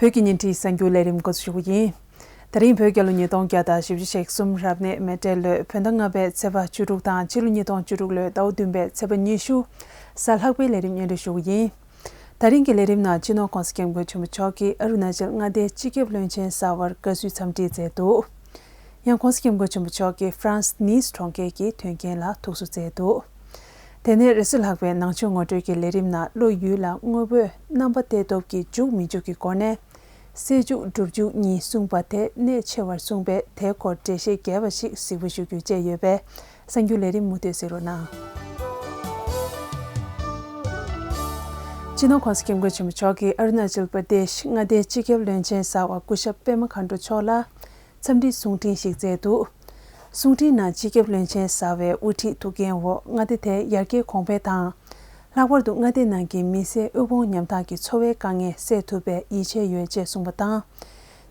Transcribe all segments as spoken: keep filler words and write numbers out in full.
བོད་ཀྱི་ཉིན་རེའི་གསར་འགྱུར་ལས་རིམ་འགོ་འཛུགས་ཞུ་རྒྱུ་ཡིན། ད་རིང་བོད་རྒྱལ་ལོ་ཉིས་སྟོང་བརྒྱ་དང་བཞི་བཅུ་ཞེ་གསུམ་རབ་གནས་མེ་སྤྲེལ་ལོའི་བོད་ཟླ་ལྔ་པའི་ཚེས་པ་བཅུ་དྲུག་དང་ཕྱི་ལོ་ཉིས་སྟོང་བཅུ་དྲུག་ལོའི་ཟླ་བ་བདུན་པའི་ཚེས་པ་ཉི་ཤུ། གཟའ་ལྷག་པའི་ལས་རིམ་སྙན་སྒྲོན་ཞུ་རྒྱུ་ཡིན། ད་རིང་གི་ལས་རིམ་ནང་སྤྱི་ནོར་༸གོང་ས་༸སྐྱབས་མགོན་ཆེན་པོ་མཆོག་གིས་ཨ་རུ་ན་ཅལ་མངའ་སྡེའི་སྤྱི་ཁྱབ་བློན་ཆེན་གསར་པར་དགའ་བསུའི་འཚམས་འདྲི་མཛད་འདུག་ཡང་༸གོང་ས་༸སྐྱབས་མགོན་ཆེན་པོ་མཆོག་གིས་ཧྥ་རན་སི་ནིས་གྲོང་ཁྱེར་གྱི་དོན་རྐྱེན་ལ་ཐུགས་གསོ་མཛད་འདུག་དེ་ནས་རེས་གཟའ་ལྷག་པའི་ནང་ཆོས་ངོ་སྤྲོད་ཀྱི་ལས་རིམ་ནང་བློ་ཡུལ་ལ་དངོས་པོས་རྣམ་པ་གཏད་སྟོབས་ཀྱིས་འཇུག་མི་འཇུག་གི་སྐོར་ནས། སེལ་འཇུག་སྒྲུབ་འཇུག་གཉིས་གསུངས་པ་དེ་གནད་ཆེ་བར་གསུངས་པས་དེའི་སྐོར་འགྲེལ་བཤད་རྒྱས་པ་ཞིག་གཟིགས་འབུལ་ཞུ་རྒྱུ་བཅས་ཡོད་པས་གསར་འགྱུར་ལས་རིམ་མུ་མཐུད་གཟིགས་རོགས་གནང་། སྤྱི་ནོར་༸གོང་ས་༸སྐྱབས་མགོན་ཆེན་པོ་མཆོག་གིས་ཨ་རུ་ན་ཅལ་པར་དེཤ་མངའ་སྡེའི་སྤྱི་ཁྱབ་བློན་ཆེན་གསར་པ་སྐུ་ཞབས་པད་མ་མཁའ་འགྲོ་མཆོག་ལ། འཚམས་འདྲིའི་གསུང་འཕྲིན་ཞིག་བསྩལ་འདུག་གསུང་འཕྲིན་ནང་སྤྱི་ཁྱབ་བློན་ཆེན་གསར་པའི་དབུ་ཁྲིད་ཐུགས་འགན་འོག་མངའ་སྡེ་དེ་ཡར་རྒྱས་གོང་འཕེལ་དང་། ལྷག་པར་དུ་མངའ་སྡེ་ནང་གི་མི་སེར་དབུལ་ཕོངས་ཉམ་ཐག་གི་འཚོ་བའི་དཀའ་ངལ་སེལ་ཐུབ་པའི་ཡིད་ཆེས་ཡོད་ཅེས་གསུངས་པ་དང་།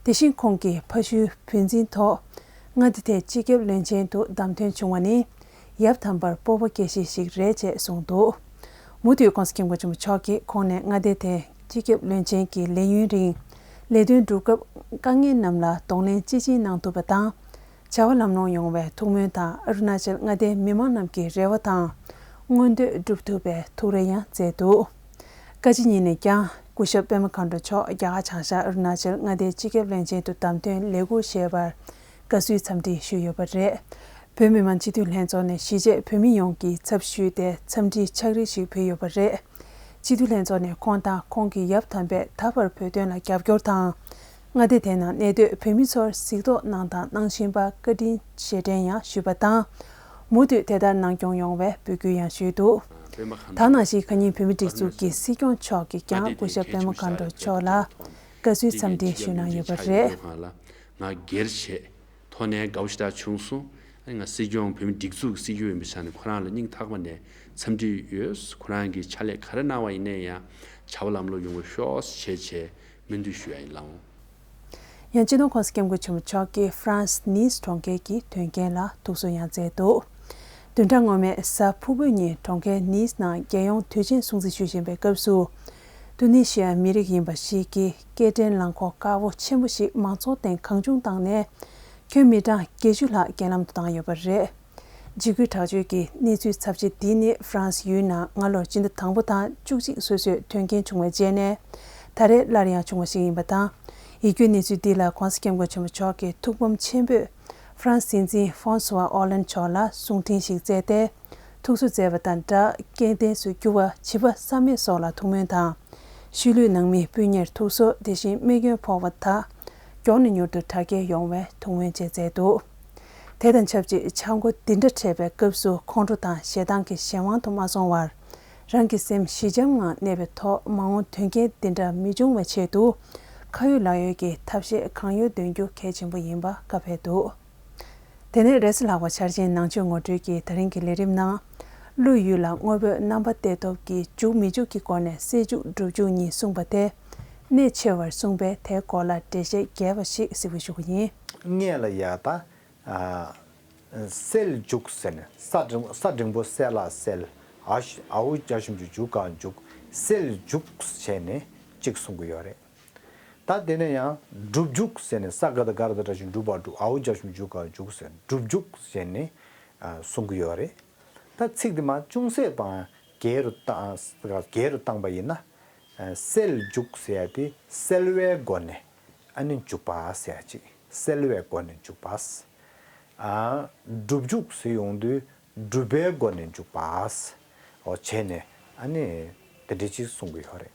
དེ་བཞིན་ཁོང་གིས་ཕ་ཤུལ་བུ་འཛིན་ཐོག་མངའ་སྡེ་དེའི་སྤྱི་ཁྱབ་བློན་ཆེན་དུ་བདམས་ཐོན་བྱུང་བ་ནི། ཡབ་དམ་པར་སྤོབས་པ་སྐྱེ་གཞི་ཞིག་རེད་ཅེས་གསུངས་འདུག་མུ་མཐུད་༸གོང་ས་༸སྐྱབས་མགོན་ཆེན་པོ་མཆོག་གིས་ཁོང་ནས་མངའ་སྡེ་དེའི་སྤྱི་ཁྱབ་བློན་ཆེན་གྱི་ལས་ཡུན་རིང་ལས་དོན་སྒྲུབ་སྐབས་དཀའ་ངལ་རྣམས་ལ་གདོང་ལེན་དཔྱིས་ཕྱིན་གནང་ཐུབ་པ་དང་། བྱ་བ་ལམ་ལྷོང་ཡོང་བའི་ཐུགས་སྨོན་དང་ཨ་རུ་ན་ཅལ་མངའ་སྡེའི་མི་མང་རྣམས་ཀྱི་རེ་བ་དང་མངོན་འདོད་འགྲུབ་ཐུབ་པའི་ཐུགས་རེ་ཡང་བསྩལ་འདུག་བཀའ་སྤྱི་གཉིས་ནས་ཀྱང་སྐུ་ཞབས་པད་མ་མཁའ་འགྲོ་མཆོག་རྒྱ་གར་བྱང་ཤར་ཨ་རུ་ན་ཅལ་མངའ་སྡེའི་སྤྱི་ཁྱབ་བློན་ཆེན་དུ་བདམས་ཐོན་ལས་འཁུར་བཞེས་པར་དགའ་བསུའི་འཚམས་འདྲི་ཞུས་ཡོད་པ་རེད། བོད་མི་མང་སྤྱི་འཐུས་ལྷན་ཚོགས་ནས་གཞིས་བྱེས་བོད་མི་ཡོངས་ཀྱི་ཚབ་ཞུས་ཏེ་འཚམས་འདྲིའི་ཕྱག་བྲིས་ཤིག་ཕུལ་ཡོད་པ་རེད། སྤྱི་འཐུས་ལྷན་ཚོགས་ནས་ཁོང་དང་ཁོང་གི་ཡབ་དམ་པས་ད་བར་བོད་དོན་ལ་རྒྱབ་སྐྱོར་དང་། མངའ་སྡེ་དེ་ནང་གནས་སྡོད་བོད་མི་ཚོར་གཟིགས་རྟོག་གནང་དང་གནང་བཞིན་པ་བཀའ་དྲིན་རྗེས་དྲན་ཡང་ཞུས་པ་དང་། མུ་མཐུད་དེ་ལྟར་གནང་སྐྱོང་ཡོང་བའི་འབོད་སྐུལ་ཡང་ཞུས་འདུག་ད་ནང་བཞིན་ཁ་ཉིན་བོད་མིའི་སྒྲིག་འཛུགས་ཀྱི་སྲིད་སྐྱོང་མཆོག་གིས་ཀྱང་སྐུ་ཞབས་པད་མ་མཁའ་འགྲོ་མཆོག་ལ་དགའ་བསུའི་འཚམས་འདྲི་ཞུས་གནང་ཡོད་པ་རེད། ང་སྒེར་བྱས། ཐོག་ནས་དགའ་བོ་ཞེ་དྲག་བྱུང་སོང་། ཨ་ནི་ང་སྲིད་སྐྱོང་བོད་མི་སྒྲིག་འཛུགས་ཀྱི་སྲིད་སྐྱོང་ཡིན་པའི་ཆ་ནས་ཁོ་རང་ལ་སྙིང་ཐག་པ་ནས་འཚམས་འདྲི་ཡོད། ཁོ་རང་གིས་ཕྱག་ལས་ག་རེ་གནང་བ་ཡིན་ནའི་ཡང་བྱ་བ་ལམ་ལྷོང་ཡོང་བའི་ཤོག་ཅེས་བྱས་བྱས་སྨོན་འདུན་ཞུ་ཡ་ཡིན་ལགས། ཡང་སྤྱི་ནོར་༸གོང་ས་༸སྐྱབས་མགོན་ཆེན་པོ་མཆོག་གིས་ཧྥ་རན་སི་ནིས་གྲོང་ཁྱེར་གྱི་དོན་རྐྱེན་ལ་ཐུགས་གསོ་ཡང་མཛད་འདུག་བདུན་ཕྲག་སྔོན་མའི་གཟའ་ཕུར་བུའི་ཉིན་གྲོང་ཁྱེར་ནིས་ནང་རྒྱལ་ཡོངས་དུས་ཆེན་སྲུང་བརྩི་ཞུ་བཞིན་པའི་སྐབས་སུ། ཏུ་ནི་ཤི་ཡའི་མི་རིགས་ཡིན་པ་ཞིག་གིས་སྐྱེལ་འདྲེན་རླངས་འཁོར་དཀར་པོ་ཆེན་པོ་ཞིག་མང་ཚོགས་སྟེང་གང་བྱུང་བཏང་ནས། ཁྱོན་མི་གྲངས་བརྒྱད་ཅུ་ལྷག་རྐྱེན་ལམ་དུ་བཏང་ཡོད་པ་རེད། འཇིགས་སྐུལ་དྲག་སྤྱོད་ཀྱི་གནས་ཚུལ་ཚབས་ཆེ་འདི་ནི་ཧྥ་རན་སི་ཡུལ་ནང་སྔ་ལོར་སྤྱི་ཟླ་དང་པོ་དང་བཅུ་གཅིག་སོ་སོའི་དོན་རྐྱེན་བྱུང་བའི་རྗེས་ནས་ད་རེས་སླར་ཡང་བྱུང་བ་ཞིག་ཡིན་པ་དང་། ཡིད་སྐྱོའི་གནས་ཚུལ་འདི་ལ་༸གོང་ས་༸སྐྱབས་མགོན་ཆེན་པོ་མཆོག་གིས་ཐུགས་ཕམ་ཆེན་པོས་ཧྥ་རན་སི་སྲིད་འཛིན་ཧྥོན་སུ་ཝ་ཨོ་ལན་མཆོག་ལ་གསུང་འཕྲིན་ཞིག་བསྩལ་ཏེ། ཐུགས་གསོ་མཛད་པ་དང་སྦྲགས་སྐྱེ་ལྡན་སུ་གྱུར་པ་བྱིས་པ་བསམ་མེད་སོགས་ལ་ཐུགས་སྨོན་དང་། ཤུལ་ལུས་ནང་མི་སྤུན་ཉེར་ཐུགས་གསོ། དེ་བཞིན་རྨས་སྐྱོན་ཕོག་པ་དག་མགྱོགས་ནས་མྱུར་དུ་དྲག་སྐྱེད་ཡོང་བའི་ཐུགས་སྨོན་བཅས་མཛད་འདུག་དེ་དང་ཆབས་ཅིག་འཆར་སྒོ་འདི་འདྲ་འཕྲད་པའི་སྐབས་སུ་ཁོང་ཁྲོ་དང་ཞེ་སྡང་གི་གཞན་དབང་དུ་མ་སོང་བར། རང་གི་སེམས་ཞི་འཇམ་ངང་གནས་པའི་ཐོག་མ་འོངས་དོན་རྐྱེན་འདི་འདྲ་མི་འབྱུང་བའི་ཆེད་དུ། ཁ་ཡོད་ལག་ཡོད་ཀྱི་ཐབས་ཤེས་གང་ཡོད་འདོན་རྒྱུ་གལ་ཆེན་པོ་ཡིན་པ་བཀའ་ཕེབས་འདུག་དེ་ནས་རེས་གཟའ་ལྷག་པ་འཆར་ཅན་ནང་ཆོས་ངོ་སྤྲོད་ཀྱི་ད་རིང་གི་ལས་རིམ་ནང་། བློ་ཡུལ་ལ་དངོས་པོས་རྣམ་པ་གཏད་སྟོབས་ཀྱིས་འཇུག་མི་འཇུག་གི་སྐོར་ནས་སེལ་འཇུག་སྒྲུབ་འཇུག་གཉིས་གསུངས་པ་དེ། གནད་ཆེ་བར་གསུངས་པས་དེའི་སྐོར་ལ་འགྲེལ་བཤད་རྒྱས་པ་ཞིག་གཟིགས་འབུལ་ཞུ་རྒྱུ་ཡིན། སྔས་ལ་ཡ་ད། ཨ། སེལ་འཇུག་ཟེར་ནས་ས་འགྲེང་ས་འགྲེང་བུ་སེ་ལ་སེལ། ཨ་ཞ་ཨའུ་འཇའ་ཞབས་ཀྱུ་འཇུ་ག་འཇུག་སེལ་འཇུག་བྱས་ནས་གཅིག་གསུང་གི་ཡོད་རེད། ད་དེ་ནས་ཡང་སྒྲུབ་འཇུག་ཟེར་ནས་ས་ག་བཏགས་སྒ་ར་བཏགས་སྒྲ་ཞབས་ཀྱུ་སྒྲུབ་པ་སྒྲུབ། ཨའུ་འཇའ་ཞབས་ཀྱུ་འཇུ་ག་འཇུག་ཟེར་སྒྲུབ་འཇུག་ཟེར་ནས་ཨ་གསུང་གི་ཡོད་རེད། ད་ཚིག་དེ་མར་ཅུང་ཟད་པའང་རྒྱས་རུ་བཏང་རྒྱས་རུ་བཏང་པ་ཡིན་ན། ཨ་སེལ་འཇུག་ཟེར་ཡ་དེ་སེལ་བའི་སྒོ་ནས་ཨ་ནི་འཇུག་པ་ཟེར་ཡ་ཅིག་སེལ་བའི་སྒོ་ནས་འཇུག་པ། ཨ་སྒྲུབ་འཇུག་ཟེར་ཡོང་དུས་སྒྲུབ་པའི་སྒོ་ནས་འཇུག་པ། འོ་བྱས་ནས་ཨ་ནི་དེ་འདྲ་ཅིག་གསུང་གི་ཡོད་རེད།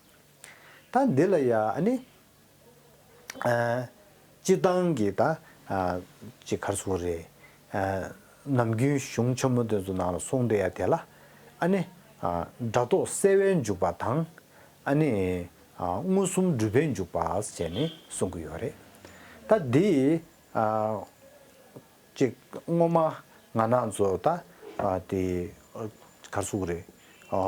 ད་འདི་ལ་ཡ་ཨ་ནི། ཨ་སྤྱིར་བཏང་གི་ད་ཨ་ཅིག་ག་རེ་ཟེར་དགོས་རེད། ཨ་ནམ་རྒྱུན་གཞུང་ཆེན་མོ་དེ་ཚོ་ནང་ལ་གསུངས་བསྡད་ཡ་དེ་ལ་ཨ་ནི་ཨ་སྒྲ་རྟོག་སེལ་བའི་འཇུག་པ་དང་ཨ་ནི་ཨ་མངོན་སུམ་སྒྲུབ་པའི་འཇུག་པ་བྱས་ནས་གསུང་གི་ཡོད་རེད། ད་འདི་ཨ་ཅིག་སྔོན་མ་ང་རང་ཚོ་ད་ཨ་དེ་ག་རེ་ཟེར་དགོས་རེད། ཨ་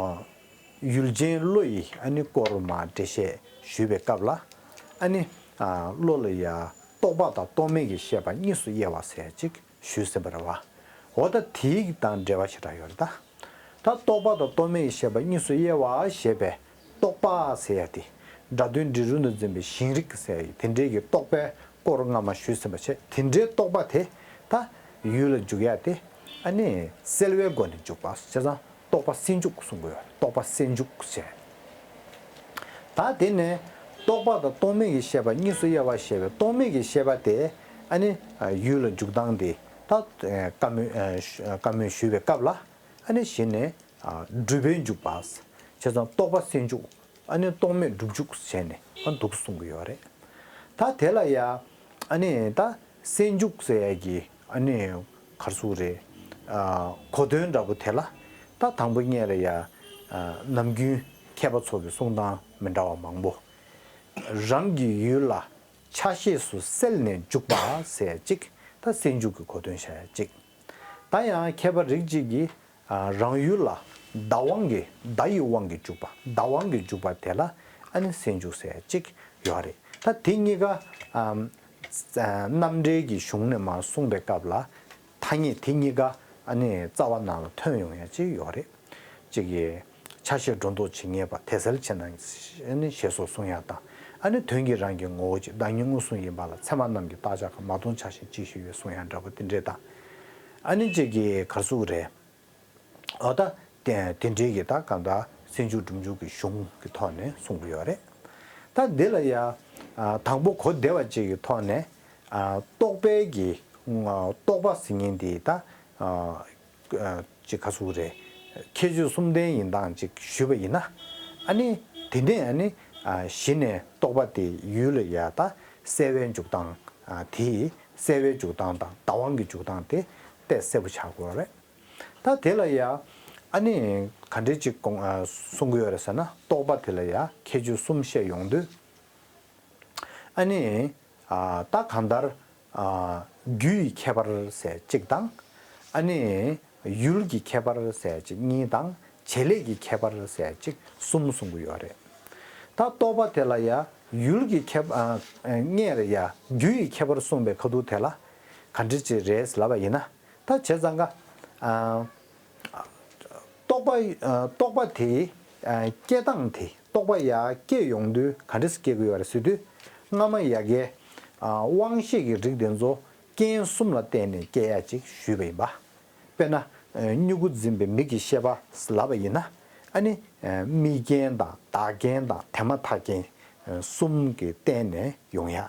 ཡུལ་ཅན་བློ་ཡི་ཨ་ནི་སྐོར་མར་འགྲེལ་བཤད་ཞུས་པའི་སྐབས་ལ་ཨ་ནི་ཨ་བློ་ལ་ཡ་རྟོག་པ་དང་རྟོག་མེད་ཀྱི་ཤེས་པ་གཉིས་སུ་དབྱེ་བ་ཟེར་ཅིག་ཞུས་ཟིན་པ་རེད་བ། འོ་ད་དེའི་དང་འབྲེལ་བ་ཞེ་དྲག་ཡོད་རེད་ད། ད་རྟོག་པ་དང་རྟོག་མེད་ཀྱི་ཤེས་པ་གཉིས་སུ་དབྱེ་བ་ཞེས་པའི་རྟོག་པ་ཟེར་ཡ་དེ། སྒྲ་དོན་འབྲི་རུང་དུ་འཛིན་པའི་ཞེན་རིག་ཟེར་ཡ་དེ་འདྲའི་གི་རྟོག་པའི་སྐོར་སྔ་མ་ཞུས་ཟིན་པ་བྱས། དེ་འདྲའི་རྟོག་པ་དེ་ད་ཡུལ་ལ་འཇུག་ཡ་དེ་ཨ་ནི་སེལ་བའི་སྒོ་ནས་འཇུག་པ། བྱས་ཙང་རྟོག་པ་སེལ་འཇུག་གསུང་གི་ཡོད། རྟོག་པ་སེལ་འཇུག་ཟེར། ད་དེ་ནས་རྟོག་པ་དང་རྟོག་མེད་ཀྱི་ཤེས་པ་གཉིས་སུ་དབྱེ་བ་བཤད་པའི་རྟོག་མེད་ཀྱི་ཤེས་པ་དེ་ཨ་ནི་ཡུལ་ལ་འཇུག་སྟངས་དེ་ད་བཀའ་མོལ་བཀའ་མོལ་ཞུས་པའི་སྐབས་ལ་ཨ་ནི་གཞི་ནས་སྒྲུབ་པས་འཇུག་པ། བྱས་ཙང་རྟོག་པ་སེལ་འཇུག་ཨ་ནི་རྟོག་མེད་སྒྲུབ་འཇུག་བྱས་ནས་ཨ་འདུག་གསུང་གི་ཡོད་རེད། ད་དེ་ལ་ཡ་ཨ་ནི་ད་སེལ་འཇུག་ཟེར་ཡ་གི་ཨ་ནི་ག་རེ་ཟེར་དགོས་རེད། གོ་དོན་འདྲ་པོ་དེ་ལ་ད་དང་པོ་ཉིད་ལ་ཡ་ནམ་རྒྱུན་མཁས་པ་ཚོ་གི་གསུང་སྟངས་མི་འདྲ་བ་མང་པོ། རང་གི་ཡུལ་ལ་ཆ་ཤས་སུ་སེལ་ནས་འཇུག་པ་ཟེར་ཡ་གཅིག་ད་སེལ་འཇུག་གི་གོ་དོན་བཤད་ཡ་གཅིག་ད་ཡང་མཁས་པ་རིགས་གཅིག་གིས་རང་ཡུལ་ལ་བརྡ་དབང་གིས་བརྡ་ཡི་དབང་གིས་འཇུག་པ། བརྡ་དབང་གིས་འཇུག་པ་དེ་ལ་ཨ་ནི་སེལ་འཇུག་ཟེར་ཡ་གཅིག་ཡོད་རེད། ད་དེ་གཉིས་ཀ་རྣམ་འགྲེལ་གྱི་གཞུང་ནས་མར་གསུངས་པའི་སྐབས་ལ་ཐ་སྙད་དེ་གཉིས་ཀ་ཨ་ནི་རྩ་བ་ནང་ལ་ཐོན་ཡོང་ཡ་གཅིག་ཡོད་རེད། གཅིག་གིས་ཆ་ཤས་སྒྲོ་འདོགས་ཇི་སྙེད་པ་དེ་སེལ་ཕྱིར་ན་ཨ་ནི་ཞེས་སོགས་གསུང་ཡ་དང་། ཨ་ནི་དོན་གྱིས་རང་གི་ངོ་བོ་གཅིག་བདག་ཉིད་མངོན་སུམ་ཡིན་པ་ལ་ཚད་མ་རྣམས་ཀྱིས་བརྟག་བྱ་གང་མ་མཐོང་ཆ་ཤས་གཅིག་ཞིག་ཡོད་གསུང་ཡ་འདྲ་པོ་དེ་འདྲས་དང་། ཨ་ནི་གཅིག་གིས་ག་རེ་ཟེར་དགོས་རེད། འོ་ད་དེ་དེ་འདྲའི་གི་ད་གང་ལྟར་སེལ་འཇུག་སྒྲུབ་འཇུག་གི་གཞུང་གི་ཐོག་ནས་གསུང་གི་ཡོད་རེད། ད་འདི་ལ་ཡ་དང་པོ་གོ་བདེ་བ་ཅིག་གི་ཐོག་ནས་རྟོག་པའི་གི་རྟོག་པ་ཟེར་མཁན་དེ་ད་ཅིག་ག་རེ་ཟེར་དགོས་རེད། ཁྱད་ཆོས་གསུམ་ལྡན་ཡིན་སྟངས་ཅིག་ཞུས་པ་ཡིན་ན། ཨ་ནི་དེ་ནས་ཨ་ནི་གཞི་ནས་རྟོག་པ་དེ་ཡུལ་ལ་ཡ་ད་སེལ་བའི་འཇུག་སྟངས་དེ་སེལ་བའི་འཇུག་སྟངས་དང་བརྡ་དབང་གི་འཇུག་སྟངས་དེ་ཏོག་ཙམ་གསལ་པོ་ཆགས་དགོས་རེད། ད་དེ་ལ་ཡ་ཨ་ནི་ག་འདྲས་ཅིག་གསུང་གི་ཡོད་རེད་ཟེར་ན། རྟོག་པ་དེ་ལ་ཡ་ཁྱད་ཆོས་གསུམ་བཤད་ཡོང་དུས། ཨ་ནི་ད་གང་ལྟར་རྒྱུ་ཡི་ཁྱད་པར་ཟེར་གཅིག་དང་། ཨ་ནི་ཡུལ་གྱི་ཁྱད་པར་ཟེར་གཅིག་གཉིས་དང་། བྱེད་ལས་ཀྱི་ཁྱད་པར་ཟེར་གཅིག་གསུམ་གསུང་གི་ཡོད་རེད། ད་རྟོག་པ་དེ་ལ་ཡ་ཡུལ་གྱི་ཁྱད་པར་ལ་ཡ་རྒྱུ་ཡི་ཁྱད་པར་གསུངས་པའི་ཁ་ཐུག་དེ་ལ་ག་འདྲ་ཅིག་རེད་ལབ་པ་ཡིན་ན། ད་བྱས་ཙང་ཀ་རྟོག་པ་རྟོག་པ་དེ་སྐྱེ་སྟངས་དེ། རྟོག་པ་ཡར་སྐྱེ་ཡོང་དུས་ག་འདྲ་སེ་སྐྱེ་གི་ཡོད་རེད་ཟེར་དུས། སྔ་མ་ཡ་གའི་དབང་ཤེས་ཀྱི་རིགས་དེ་ཚོ་རྐྱེན་གསུམ་ལ་བརྟེན་ནས་སྐྱེ་ཡ་ཅིག་ཞུས་པ་ཡིན་པ། དཔེར་ན། མྱུ་གུ་འཛིན་པའི་མིག་གི་ཤེས་པ་ལབ་པ་ཡིན་ན། ཨ་ནི། དམིགས་རྐྱེན་དང་བདག་རྐྱེན་དང་དེ་མ་ཐག་རྐྱེན་གསུམ་གྱི་བརྟེན་ནས་ཡོང་ཡ།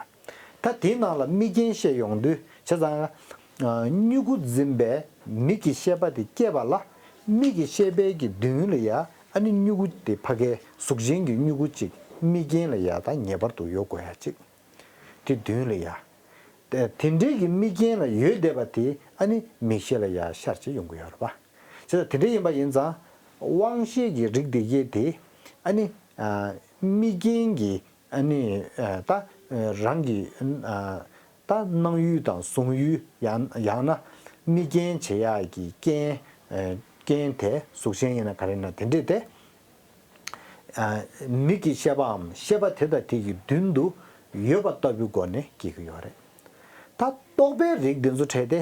ད་དེའི་ནང་ལ་དམིགས་རྐྱེན་བཤད་ཡོང་དུས་བྱས་ཙང་། མྱུ་གུ་འཛིན་པའི་མིག་གི་ཤེས་པ་དེ་སྐྱེས་པ་ལ། མིག་གི་ཤེས་པའི་གི་མདུན་ལ་ཡ་ཨ་ནི་མྱུ་གུ་དེ་ཕ་གའི་གཟུགས་ཅན་གྱི་མྱུ་གུ་ཅིག་དམིགས་རྐྱེན་ལ་ཡ་ད་ངེས་པར་དུ་ཡོད་དགོས་ཡ་ཅིག་དེ་མདུན་ལ་ཡ། དེ་དེ་འདྲའི་གི་དམིགས་རྐྱེན་ལ་ཡོད་བསྡད་པ་དེ་ཨ་ནི་མིག་ཤེས་ལ་ཡ་ཤར་བྱས་ཡོང་གི་ཡོད་རེད་པ། བྱས་ཙང་དེ་འདྲ་ཡིན་པ་ཡིན་ཙང་། དབང་ཤེས་ཀྱི་རིགས་དེ་གས་དེ་ཨ་ནི་དམིགས་རྐྱེན་གྱི་ཨ་ནི་ད་རང་གི་ད་སྣང་ཡུལ་དང་གཟུང་ཡུལ། ཡང་ཡང་ན་དམིགས་རྐྱེན་བྱེད་ཡག་གི་རྐྱེན་རྐྱེན་དེ་གཟུགས་ཅན་ཡིན་ན་ག་རེ་ཡིན་ན་དེ་འདྲས་དེ། མིག་གི་ཤེས་པའམ་ཤེས་པ་དེ་དང་དེ་གི་མདུན་དུ་ཡོད་པ་ལྟ་བུའི་སྒོ་ནས་སྐྱེ་གི་ཡོད་རེད། ད་རྟོག་པའི་རིགས་འདི་ཚོ་འཕྲད་དེ་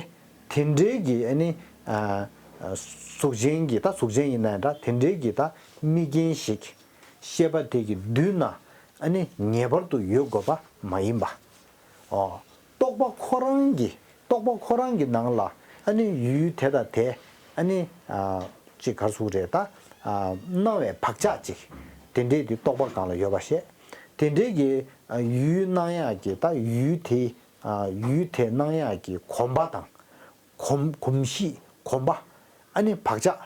དེ་འདྲའི་གི་ཨ་ནི་གཟུགས་ཅན་གྱི་ད་གཟུགས་ཅན་ཡིན་ན་འདྲ་དེ་འདྲའི་གི་ད་དམིགས་རྐྱེན་ཞིག་ཤེས་པ་དེ་གི་མདུན་ན་ཨ་ནི་ངེས་པར་དུ་ཡོད་དགོས་པ་མ་ཡིན་པ། ཨོ། རྟོག་པ་ཁོ་རང་གི་རྟོག་པ་ཁོ་རང་གི་ནང་ལ་ཨ་ནི་ཡུལ་དེ་དང་དེ་ཨ་ནི་ཅིག་ག་རེ་ཟེར་དགོས་རེད་ད། སྣང་བའི་བག་ཆགས་ཅིག་དེ་འདྲས་དེ་རྟོག་པ་སྒང་ལ་ཡོད་པ་བཤད། དེ་འདྲས་ཀྱི་ཡུལ་སྣང་ཡག་གི་ད་ཡུལ་དེ་ཡུལ་དེ་སྣང་ཡག་གི་གོམས་པ་དང་། གོམས་གོམས་གཤིས་གོམས་པ། ཨ་ནི་བག་ཆགས།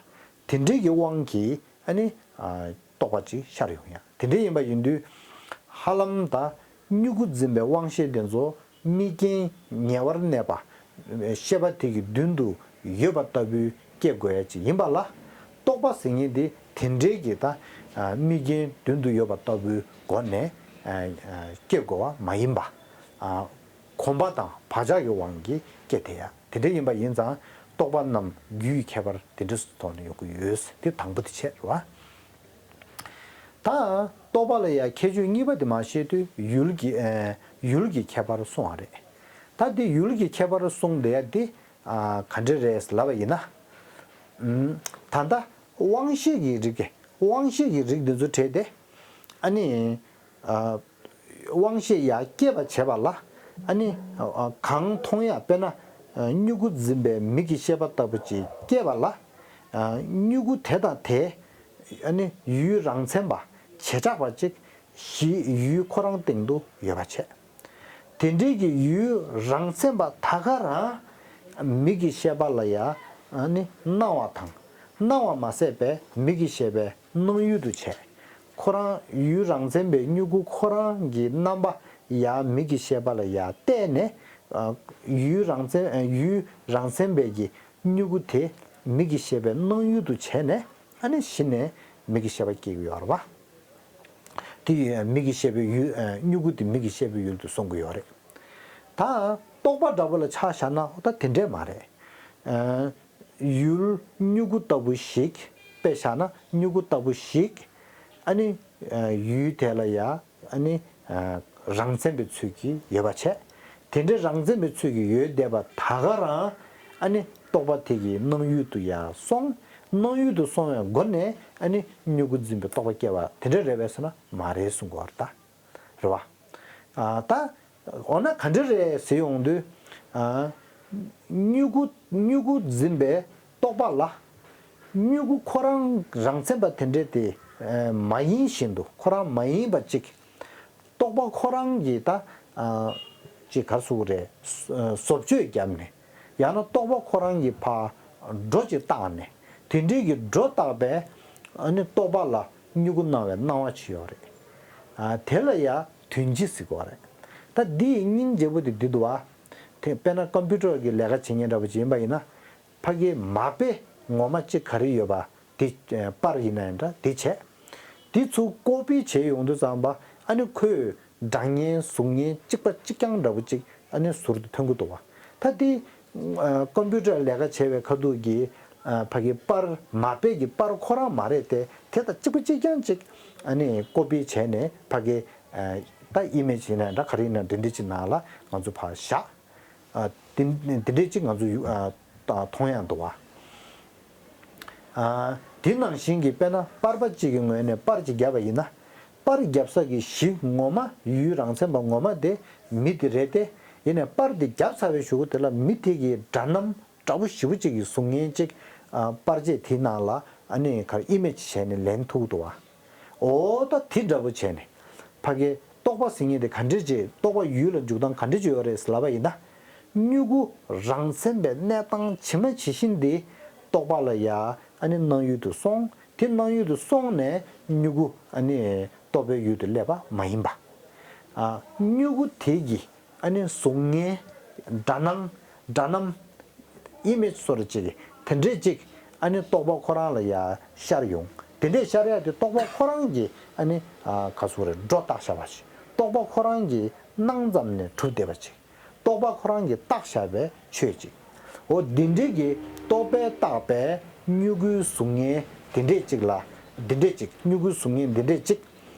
དེ་འདྲའི་གི་དབང་གིས་ཨ་ནི་རྟོག་པ་ཅིག་ཤར་ཡོང་ཡ། དེ་འདྲ་ཡིན་པ་ཡིན་དུས། ཧ་ལམ་ད་མྱུ་གུ་འཛིན་པའི་དབང་ཤེས་དེ་ཚོ་དམིགས་རྐྱེན་ཉེ་བར་གནས་པ། ཤེས་པ་དེ་གི་མདུན་དུ་ཡོད་པ་ལྟ་བུའི་སྐྱེ་དགོས་ཡ་ཅིག་ཡིན་པ་ལ། རྟོག་པ་ཟེར་མཁན་དེ་དེ་འདྲའི་གི་ད་དམིགས་རྐྱེན་མདུན་དུ་ཡོད་པ་ལྟ་བུའི་སྒོ་ནས་སྐྱེ་དགོས་པ་མ་ཡིན་པ། གོམས་པ་དང་བག་ཆགས་ཀྱི་དབང་གིས་སྐྱེ་དེ་ཡ། དེ་འདྲ་ཡིན་པ་ཡིན་ཙང་རྟོག་པ་རྣམས་རྒྱུ་ཡི་ཁྱད་པར་དེ་འདྲ་སོགས་ཐོག་ནས་ཡོང་གི་ཡོད། དེ་དང་པོ་དེ་བྱས་རེད་བ། ད་རྟོག་པ་ལ་ཡ་ཁྱད་ཆོས་གཉིས་པ་དེ་མར་བཤད་དུས་ཡུལ་གྱི་ཨེ་ཡུལ་གྱི་ཁྱད་པར་གསུངས་པ་རེད། ད་དེ་ཡུལ་གྱི་ཁྱད་པར་གསུངས་བསྡད་ཡ་དེ་ཨ་ག་འདྲ་རེད་ལབ་པ་ཡིན་ན། ཨུམ། ད་ལྟ་དབང་ཤེས་ཀྱི་རིགས་དབང་ཤེས་ཀྱི་རིགས་འདི་ཚོ་བྲལ་ཏེ་ཨ་ནི། དབང་ཤེས་ཡར་སྐྱེད་པར་བྱེད་པ་ལ། ཨ་ནི་གང་མཐོང་ཡང་དཔེར་ན་མྱུ་གུ་འཛིན་པའི་མིག་གི་ཤེས་པ་ལྟ་བུ་ཅིག་སྐྱེད་པ་ལ། མྱུ་གུ་དེ་དང་དེ་ཨ་ནི་ཡུལ་རང་མཚན་པ་བྱེ་བྲག་པ་ཅིག་གཞི་ཡུལ་ཁོ་རང་སྟེང་དུ་ཡོད་པ་བྱས། དེ་འདྲའི་གི་ཡུལ་རང་མཚན་པ་ད་ག་རང་མིག་གི་ཤེས་པ་ལ་ཡང་ཨ་ནི་སྣང་བ་དང་། སྣང་བ་མ་ཟད་པའི་མིག་གི་ཤེས་པའི་སྣང་ཡུལ་དུ་བྱས། ཁོ་རང་ཡུལ་རང་མཚན་པའི་མྱུ་གུ་ཁོ་རང་གི་རྣམ་པ་ཡང་མིག་གི་ཤེས་པ་ལ་ཡང་བལྟས་ནས། ཡུལ་རང་མཚན་ཡུལ་རང་མཚན་པའི་གི་མྱུ་གུ་དེ་མིག་གི་ཤེས་པའི་སྣང་ཡུལ་དུ་བྱས་ནས། ཨ་ནི་གཞི་ནས་མིག་གི་ཤེས་པ་སྐྱེ་གི་ཡོད་རེད་བ། དེ་མིག་གི་ཤེས་པའི་ཡུལ། མྱུ་གུ་དེ་མིག་གི་ཤེས་པའི་ཡུལ་དུ་སོང་གི་ཡོད་རེད། ད་རྟོག་པ་འདྲ་པོ་ལ་ཆ་བཞག་ན་ད་དེ་འདྲས་མ་རེད། ཡུལ་མྱུ་གུ་ལྟ་བུ་ཞིག་དཔེ་བཞག་ན་མྱུ་གུ་ལྟ་བུ་ཞིག་ཨ་ནི་ཡུལ་དེ་ལ་ཡ་ཨ་ནི་རང་མཚན་པའི་ཚུལ་གྱིས་ཡོད་པ་བྱས། དེ་འདྲའི་རང་མཚན་པའི་ཚུལ་གྱིས་ཡོད་བསྡད་པ་ད་ག་རང་ཨ་ནི་རྟོག་པ་དེ་གི་སྣང་ཡུལ་དུ་ཡ་སོང་། སྣང་ཡུལ་དུ་སོང་བའི་སྒོ་ནས་ཨ་ནི་མྱུ་གུ་འཛིན་པའི་རྟོག་པ་སྐྱེ་བ་དེ་འདྲ་རེད་པས་ཟེར་ན་མ་རེད་གསུང་གི་ཡོད་རེད་ད། རེད་བ། ད་འོ་ན་ག་འདྲ་རེད་ཟེར་ཡོང་དུས། མྱུ་གུ་མྱུ་གུ་འཛིན་པའི་རྟོག་པ་ལ། མྱུ་གུ་ཁོ་རང་རང་མཚན་པ་དེ་འདྲས་དེ་མ་ཡིན་བཞིན་དུ་ཁོ་རང་མ་ཡིན་པ་ཅིག་རྟོག་པ་ཁོ་རང་གིས་ད་ཅིག་ག་རེ་ཟེར་དགོས་རེད། བཟོ་བཅོས་བརྒྱབ་ནས། ཡང་ན་རྟོག་པ་ཁོ་རང་གིས་ཕར་སྒྲོ་ཅིག་བཏགས་ནས། དེ་འདྲའི་གི་སྒྲོ་བཏགས་པའི་ཨ་ནི་རྟོག་པ་ལ་མྱུ་གུ་སྣང་བའི་སྣང་བ་ཅིག་ཡོད་རེད། དེ་ལ་ཡ་དོན་སྤྱི་ཟེར་གྱི་ཡོད་རེད། ད་འདི་ཡི་སྙིང་རྗེ་པོ་དེ་འདི་འདུག་བ། དེ་དཔེར་ན་ཀམ་པུ་ཊར་གྱི་ལས་ཀ་བྱེད་མཁན་འདྲ་པོ་ཅིག་ཡིན་པ་ཡིན་ན། ཕ་གི་མ་དཔེ་ངོ་མ་གཅིག་ག་རེ་ཡོད་པ་དེ་པར་ཡིན་ན་ཡང་འདྲ་དེ་བྱས། དེ་ཚུར་ཀོ་པི་བྱས་ཡོང་དུས་ཙམ་པ་ཨ་ནི་ཁོས་སྒྲ་བརྙན་གཟུགས་བརྙན་གཅིག་པ་གཅིག་རྐྱང་འདྲ་པོ་ཅིག་ཨ་ནི་ཟུར་དུ་ཐོན་གྱི་འདུག་བ། ད་དེ་ཀམ་པུ་ཊར་ལས་ཀ་བྱས་པའི་ཁ་ཐུག་གི་ཕ་གི་པར་མ་དཔེ་གི་པར་ཁོ་རང་མ་རེད་དེ། དེ་དང་གཅིག་པ་གཅིག་རྐྱང་ཅིག་ཨ་ནི་ཀོ་པི་བྱས་ནས་ཕ་གི་ད་ཨི་མེ་ཇི་ཡིན་ན་འདྲ་ག་རེ་ཡིན་ན་འདྲ་འདྲ་ཅིག་ནང་ལ་ང་ཚོ་ཕར་བཞག་ཨ། དེ་དེ་འདྲས་ཅིག་ང་ཚོ་ཡུ་ཨ་ད་མཐོང་ཡག་འདུག་བ། ཨ། དེ་ནང་བཞིན་གྱི་དཔེར་ན་པར་པ་གཅིག་གི་ངོས་ནས་པར་གཅིག་བརྒྱབ་པ་ཡིན་ན། པར་རྒྱབ་ས་གི་གཞི་ངོ་མ་ཡུལ་རང་མཚན་པ་ངོ་མ་དེ་མི་དེ་རེད་དེ། ཡིན་ནའི་པར་དེ་བརྒྱབ་ཚར་བའི་གཞུག་གུ་དེ་ལ་མི་དེ་གི་སྒྲ་རྣམ་འདྲ་པོ་ཞེ་པོ་ཅིག་གི་གཟུགས་བརྙན་ཅིག་ཨ། པར་ཆས་དེའི་ནང་ལ་ཨ་ནི་ག་རེ་ཨི་མེ་ཇི་བྱས་ནས་ལེན་ཐུབ་འདུག་བ། འོ་ད་དེ་འདྲ་པོ་བྱས་ནས་ཕ་གི་རྟོག་པ་ཟེར་མཁན་དེ་ག་འདྲས་ཅིག་རྟོག་པ་ཡུལ་ལ་འཇུག་སྟངས་ག་འདྲས་ཅིག་ཡོད་རེད་ཟེར་ལབ་པ་ཡིན་ན། མྱུ་གུ་རང་མཚན་པའི་གནས་སྟངས་ཇི་མ་ཇི་བཞིན་དེ་རྟོག་པ་ལ་ཡ་ཨ་ནི་སྣང་ཡུལ་དུ་སོང་། དེ་སྣང་ཡུལ་དུ་སོང་ནས་མྱུ་གུ་ཨ་ནི་རྟོག་པའི་ཡུལ་དུ་སླེབས་པ་མ་ཡིན་པ། ཨ། མྱུ་གུ་དེ་གི་ཨ་ནི་གཟུགས་བརྙན། སྒྲ་སྣང་། སྒྲ་རྣམ། ཨི་མེ་ཇི་སོ་རེ་ཅིག་དེ་འདྲས་ཅིག་ཨ་ནི་རྟོག་པ་ཁོ་རང་ལ་ཡ་ཤར་ཡོང་། དེ་འདྲས་ཤར་ཡ་དེ་རྟོག་པ་ཁོ་རང་གིས་ཨ་ནི་ཨ་ག་ཟེར་རེད། སྒྲོ་བཏགས་བཞག་པ་ཅིག་རྟོག་པ་ཁོ་རང་གིས་སྣང་ཙམ་ནས་གྲུབ་བསྡད་པ་ཅིག་རྟོག་པ་ཁོ་རང་གིས་བཏགས་བཞག་པའི་ཆོས་ཅིག་འོ་འདི་འདྲས་ཀྱི་རྟོག་པས་བཏགས་པའི་མྱུ་གུའི་གཟུགས་བརྙན་འདི་འདྲས་ཅིག་ལ། འདི་འདྲས་ཅིག་མྱུ་གུའི་གཟུགས་བརྙན་འདི་འདྲས་ཅིག་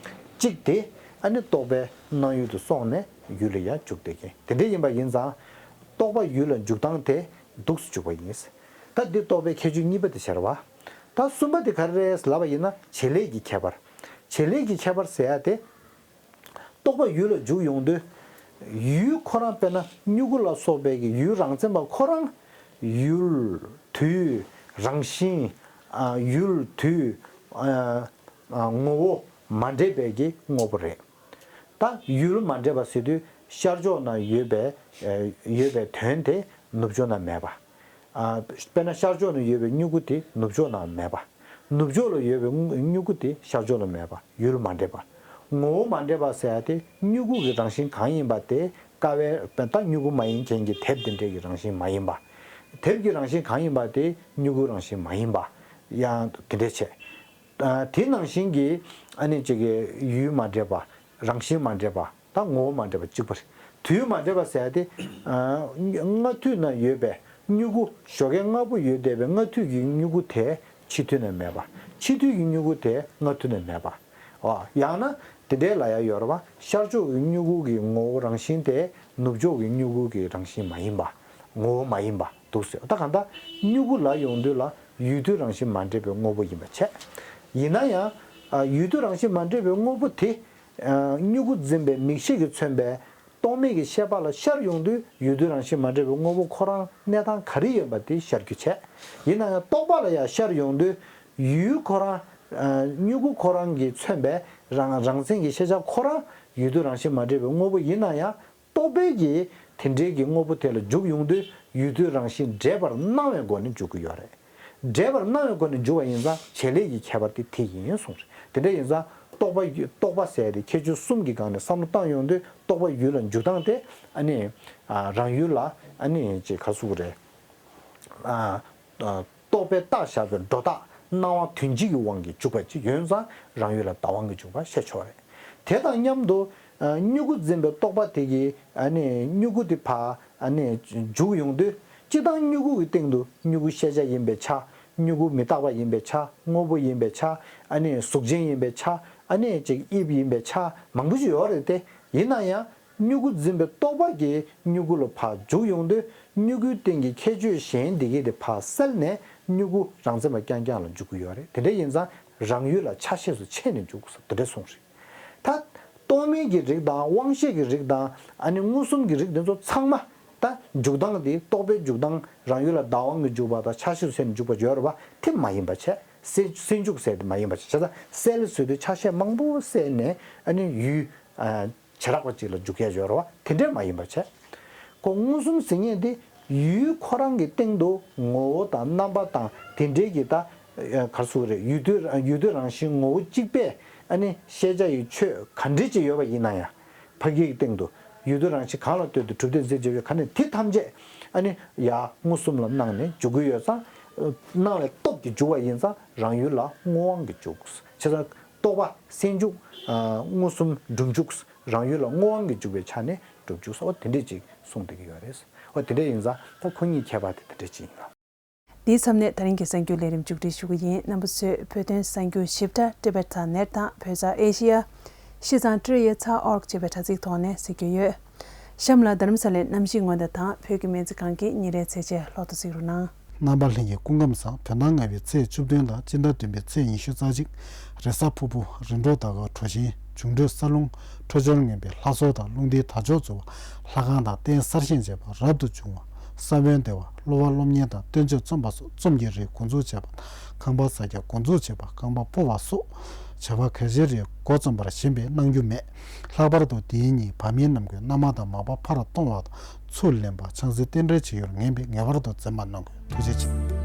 གཅིག་དེ་ཨ་ནི་རྟོག་པའི་སྣང་ཡུལ་དུ་སོང་ནས་ཡུལ་ལ་ཡང་འཇུག་བསྡད་མཁན་དེ་འདྲ་ཡིན་པ་ཡིན་ཙང་། རྟོག་པ་ཡུལ་ལ་འཇུག་སྟངས་དེ་འདུག་སེ་འཇུག་པ་ཡིན། ད་འདི་རྟོག་པའི་ཁྱད་ཆོས་གཉིས་པ་དེ་ཤར་བ། ད་གསུམ་པ་དེ་ག་རེ་རེད་ལབ་པ་ཡིན་ན་བྱེད་ལས་ཀྱི་ཁྱད་པར། བྱེད་ལས་ཀྱི་ཁྱད་པར་ཟེར་ཡ་དེ། རྟོག་པ་ཡུལ་ལ་འཇུག་ཡོང་དུས། ཡུལ་ཁོ་རང་དཔེར་ན་མྱུ་གུ་ལ་སོགས་པའི་གི་ཡུལ་རང་མཚན་པ་ཁོ་རང་། ཡུལ། དུས། རང་བཞིན། ཨ། ཡུལ། དུས། ཨ། ཨ། ངོ་བོ་མ་འདྲེས་པའི་གི་དངོས་པོ་རེད། ད་ཡུལ་མ་འདྲེས་པ་ཟེར་དུས་ཤར་ཕྱོགས་ན་ཡོད་པའི་ཨ། ཡོད་པའི་དོན་དེ་ནུབ་ཕྱོགས་ན་མེད་པ། ཨ། དཔེར་ན་ཤར་ཕྱོགས་ན་ཡོད་པའི་མྱུ་གུ་དེ་ནུབ་ཕྱོགས་ན་མེད་པ། ནུབ་ཕྱོགས་ལ་ཡོད་པའི་མྱུ་གུ་དེ་ཤར་ཕྱོགས་ལ་མེད་པ། ཡུལ་མ་འདྲེས་པ། ངོ་བོ་མ་འདྲེས་པ་ཟེར་ཡ་དེ་མྱུ་གུ་གི་རང་བཞིན་གང་ཡིན་པ་དེ་ཀ་བའི་ད་མྱུ་གུ་མ་ཡིན་མཁན་གྱི་དེབ་དེ་འདྲས་ཀྱི་རང་བཞིན་མ་ཡིན་པ། དེབ་ཀྱི་རང་བཞིན་གང་ཡིན་པ་དེ་མྱུ་གུའི་རང་བཞིན་མ་ཡིན་པ། ཡང་དེ་འདྲས་བྱས། ཨ། དེ་ནང་བཞིན་གྱི་ཨ་ནི་ཅིག་གི་ཡུལ་མ་འདྲེས་པ། རང་བཞིན་མ་འདྲེས་པ། ད་ངོ་བོ་མ་འདྲེས་པ་གཅིག་པ་རེད། དུས་མ་འདྲེས་པ་ཟེར་ཡ་དེ། ཨ། སྔ་དུས་ན་ཡོད་པའི་མྱུ་གུ། ཞོགས་ཀས་སྔ་པོ་ཡོད་བསྡད་པའི་སྔ་དུས་ཀྱི་མྱུ་གུ་དེ་ཕྱི་དུས་ན་མེད་པ། ཕྱི་དུས་ཀྱི་མྱུ་གུ་དེ་སྔ་དུས་ན་མེད་པ། འོ། ཡང་ན་དེ་འདྲའི་ལ་ཡ་ཡོད་རེད་བ། ཤར་ཕྱོགས་ཀྱི་མྱུ་གུ་གི་ངོ་བོ་རང་བཞིན་དེ་ནུབ་ཕྱོགས་ཀྱི་མྱུ་གུ་གི་རང་བཞིན་མ་ཡིན་པ། ངོ་བོ་མ་ཡིན་པ་འདུག་ཟེར། ད་གང་ལྟར་མྱུ་གུ་ལ་ཡོང་དུས་ལ་ཡུལ་དུས་རང་བཞིན་མ་འདྲེས་པའི་དངོས་པོ་ཡིན་པ་བྱས། ཡིན་ན་ཡང་། ཨ། ཡུལ་དུས་རང་བཞིན་མ་འདྲེས་པའི་དངོས་པོ་དེ། ཨ། མྱུ་གུ་འཛིན་པའི་མིག་ཤེས་ཀྱིས་མཚོན་པའི་རྟོག་མེད་ཀྱི་ཤེས་པ་ལ་ཤར་ཡོང་དུས་ཡུལ་དུས་རང་བཞིན་མ་འདྲེས་པའི་དངོས་པོ་ཁོ་རང་གནས་སྟངས་ག་རེ་ཡིན་པ་དེ་ཤར་རྒྱུ་བྱས། ཡིན་ན་ཡང་རྟོག་པ་ལ་ཡང་ཤར་ཡོང་དུས་ཡུལ་ཁོ་རང་། ཨ། མྱུ་གུ་ཁོ་རང་གིས་མཚོན་པའི་རང་རང་མཚན་གྱི་ཤེས་བྱ་ཁོ་རང་ཡུལ་དུས་རང་བཞིན་མ་འདྲེས་པའི་དངོས་པོ་ཡིན་ན་ཡང་། རྟོག་པས་ཀྱིས་དེ་འདྲའི་གི་དངོས་པོ་དེ་ལ་འཇུག་ཡོང་དུས་ཡུལ་དུས་རང་བཞིན་འདྲེས་པར་སྣང་བའི་སྒོ་ནས་འཇུག་གི་ཡོད་རེད། འདྲེས་པར་སྣང་བའི་སྒོ་ནས་འཇུག་པ་ཡིན་ཙང་བྱེད་ལས་ཀྱི་ཁྱད་པར་དེ་དེ་ཡིན་གསུངས་རེད། དེ་འདྲ་ཡིན་ཙང་རྟོག་པ་རྟོག་པ་ཟེར་ཏེ་ཁྱད་ཆོས་གསུམ་གྱི་སྒང་ནས་བསམ་བློ་བཏང་ཡོང་དུས་རྟོག་པ་ཡུལ་ལ་འཇུག་སྟངས་དེ་ཨ་ནི། ཨ། རང་ཡུལ་ལ་ཨ་ནི་ཅིག་ག་ཟེར་དགོས་རེད། ཨ། ཨ། རྟོག་པས་བཏགས་བཞག་པའི་སྒྲོ་བཏགས་སྣང་བ་དོན་སྤྱི་གི་དབང་གིས་འཇུག་པ་ཅིག་ཡོད་ཙང་རང་ཡུལ་ལ་བདག་དབང་གིས་འཇུག་པ་བཤད་ཆོག་རེད། དེ་དང་མཉམ་དུ། ཨ། མྱུ་གུ་འཛིན་པའི་རྟོག་པ་དེ་གིས་ཨ་ནི་མྱུ་གུ་དེ་ཕར་ཨ་ནི་འཇུག་ཡོང་དུས་སྤྱིར་བཏང་མྱུ་གུ་གི་སྟེང་དུ་མྱུ་གུ་ཤེས་བྱ་ཡིན་པའི་ཆ། མྱུ་གུ་མི་རྟག་པ་ཡིན་པའི་ཆ། དངོས་པོ་ཡིན་པའི་ཆ། ཨ་ནི་གཟུགས་ཅན་ཡིན་པའི་ཆ། ཨ་ནི་ཅིག་དབྱིབས་ཡིན་པའི་ཆ་མང་པོ་ཞིག་ཡོད་རེད་དེ། ཡིན་ན་ཡང་། མྱུ་གུ་འཛིན་པའི་རྟོག་པ་གིས་མྱུ་གུ་ལ་ཕར་འཇུག་ཡོང་དུས་མྱུ་གུའི་སྟེང་གི་ཁྱད་ཆོས་གཞན་འདི་གས་དེ་ཕར་བསལ་ནས་མྱུ་གུ་རང་མཚན་པ་རྐྱང་རྐྱང་ལ་འཇུག་གི་ཡོད་རེད། དེ་འདྲ་ཡིན་ཙང་རང་ཡུལ་ལ་ཆ་ཤས་སུ་ཕྱེ་ནས་འཇུག་དགོས་ས་དེ་འདྲ་གསུངས་རེད། ད་རྟོག་མེད་ཀྱི་རིགས་དང་དབང་ཤེས་ཀྱི་རིགས་དང་ཨ་ནི་མངོན་སུམ་གྱི་རིགས་འདི་ཚོ་ཚང་མ་ད་འཇུག་སྟངས་དེ་རྟོག་པའི་འཇུག་སྟངས་རང་ཡུལ་ལ་བདག་དབང་གིས་འཇུག་པ་དང་ཆ་ཤས་སུ་ཕྱེ་ནས་འཇུག་པ་ཡོད་རེད་པ། དེ་མ་ཡིན་པ་བྱས། སེལ་སེལ་འཇུག་ཟེར་དེ་མ་ཡིན་པ་བྱས། བྱས་ཙང་སེལ་ཟེར་དུས་ཆ་ཤས་མང་པོ་བསལ་ནས་ཨ་ནི་ཡུལ། ཨ། བྱེ་བྲག་པ་གཅིག་ལ་འཇུག་ཡ་ཡོད་རེད་པ། དེ་འདྲས་མ་ཡིན་པ་བྱས། ཁོ་མངོན་སུམ་ཟེར་མཁན་དེ་ཡུལ་ཁོ་རང་གི་སྟེང་དུ་ངོ་བོ་དང་རྣམ་པ་དང་དེ་འདྲས་ཀྱི་ད། ཨ། ག་རེ་ཟེར་དགོས་རེད། ཡུལ་དུས་ཡུལ་དུས་རང་བཞིན་ངོ་བོ་གཅིག་པས་ཨ་ནི་ཤེས་བྱ་ཡི་ཆོས་ག་འདྲས་ཅིག་ཡོད་པ་ཡིན་ན་ཡང་། ཕ་གི་གི་སྟེང་དུ་ཡུལ་དུས་རང་བཞིན་གང་ལ་ལྟོས་ཏེ་གྲུབ་སྡེ་འཛིན་བྱེད་ཡོད་ག་ནས་དེ་ཐམས་ཅད་ཨ་ནི་ཡ་མངོན་སུམ་ལ་སྣང་ནས་འཇུག་གི་ཡོད་ཙང་། སྣང་བའི་སྟོབས་ཀྱིས་འཇུག་པ་ཡིན་ཙང་རང་ཡུལ་ལ་དངོས་དབང་གིས་འཇུག་བྱས་ཙང་། རྟོག་པ་སེལ་འཇུག་ཨ། མངོན་སུམ་སྒྲུབ་འཇུག་རང་ཡུལ་ལ་དངོས་དབང་གིས་འཇུག་པའི་ཆ་ནས་སྒྲུབ་འཇུག་ཟེར་བ་དེ་འདྲས་ཅིག་གསུངས་བསྡད་ཀྱི་ཡོད་རེད། འོ་དེ་འདྲས་ཡིན་ཙང་ད་ཁོ་གཉིས་ཁྱད་པར་དེ་དེ་འདྲས་ཅིག་ཡིན་ལ། འདིའི་མཚམས་ནས་ད་རིང་གི་གསར་འགྱུར་ལས་རིམ་མཇུག་སྒྲིལ་ཞུ་གི་ཡིན། རྣམ་པ་ཚོས་བོད་དོན་གསར་འགྱུར་ཞིབ་ཕྲ་Tibet Net དང་བོད་ས་ཨེ་ཤི་ཡ། ཤིས་ཙང་ཊི་རི་ཡ་ཚ་ཨོར་ཅེས་པའི་དྲ་ཚིགས་ཐོག་ནས་གཟིགས་རྒྱུ་ཡོད། གཤམ་ལ་རྡ་རམ་ས་ལའི་གནམ་གཤིས་སྔོན་བརྡ་དང་བོད་ཀྱི་སྨན་རྩིས་ཁང་གི་ཉིན་རེའི་ཚེས་ཆའི་ལོ་ཐོ་གཟིགས་རོགས་གནང་། རྣམ་པ་ལྷན་རྒྱས་སྐུ་ཁམས་བཟང་། དོན་དག་ལྔ་པའི་ཚེས་བཅུ་བདུན་དང་སྤྱི་ཟླ་བདུན་པའི་ཚེས་ཉི་ཤུ་རྩ་གཅིག་རེས་གཟའ་ཕུར་བུ། རིམ་གྲོ་ཟླ་སྐར་གྲོ་བཞིན། འབྱུང་འཕྲོད་ས་རླུང་འཕྲོད་སྦྱོར་ངན་པའི་ལྷ་ཚོགས་དང་རླུང་རྟའི་དར་ལྕོག་རྩུབ་པ། ལྷ་ཁང་དང་རྟེན་གསར་བཞེངས་བྱས་པ་རབ་ཏུ་བྱུང་བ། ས་བོན་བདེ་བ། གློ་བ་གློ་བརྙན་དང་བསྟན་བཅོས་རྩོམ་པ་སོགས་རྩོམ་གྱི་རིགས་འགོ་འཛུགས་བྱས་པ། ཁང་པ་ས་རྒྱ་འགོ་འཛུགས་བྱས་པ། ཁང་པ་སྤོ་བ་སོགས་བྱ་བ་གལ་ཆེའི་རིགས་འགོ་རྩོམ་པར་བཞེངས་པའི་གནང་རྒྱུ་མེད། ལྷག་པར་དུ་དེའི་ཉིན་བ་མིན་ནམ་མཁའི་གནམ་དང་མ་པ་ཕར་གཏོང་བ་དང་ཚུར་ལེན་པ། ཆང་སའི་རྟེན་འབྲེལ་བྱེད་རྒྱུར་ངེས་པའི་ངེས་པར་དུ་འཛེམ་པ་གནང་དགོས། ཐུགས་རྗེ་ཆེ།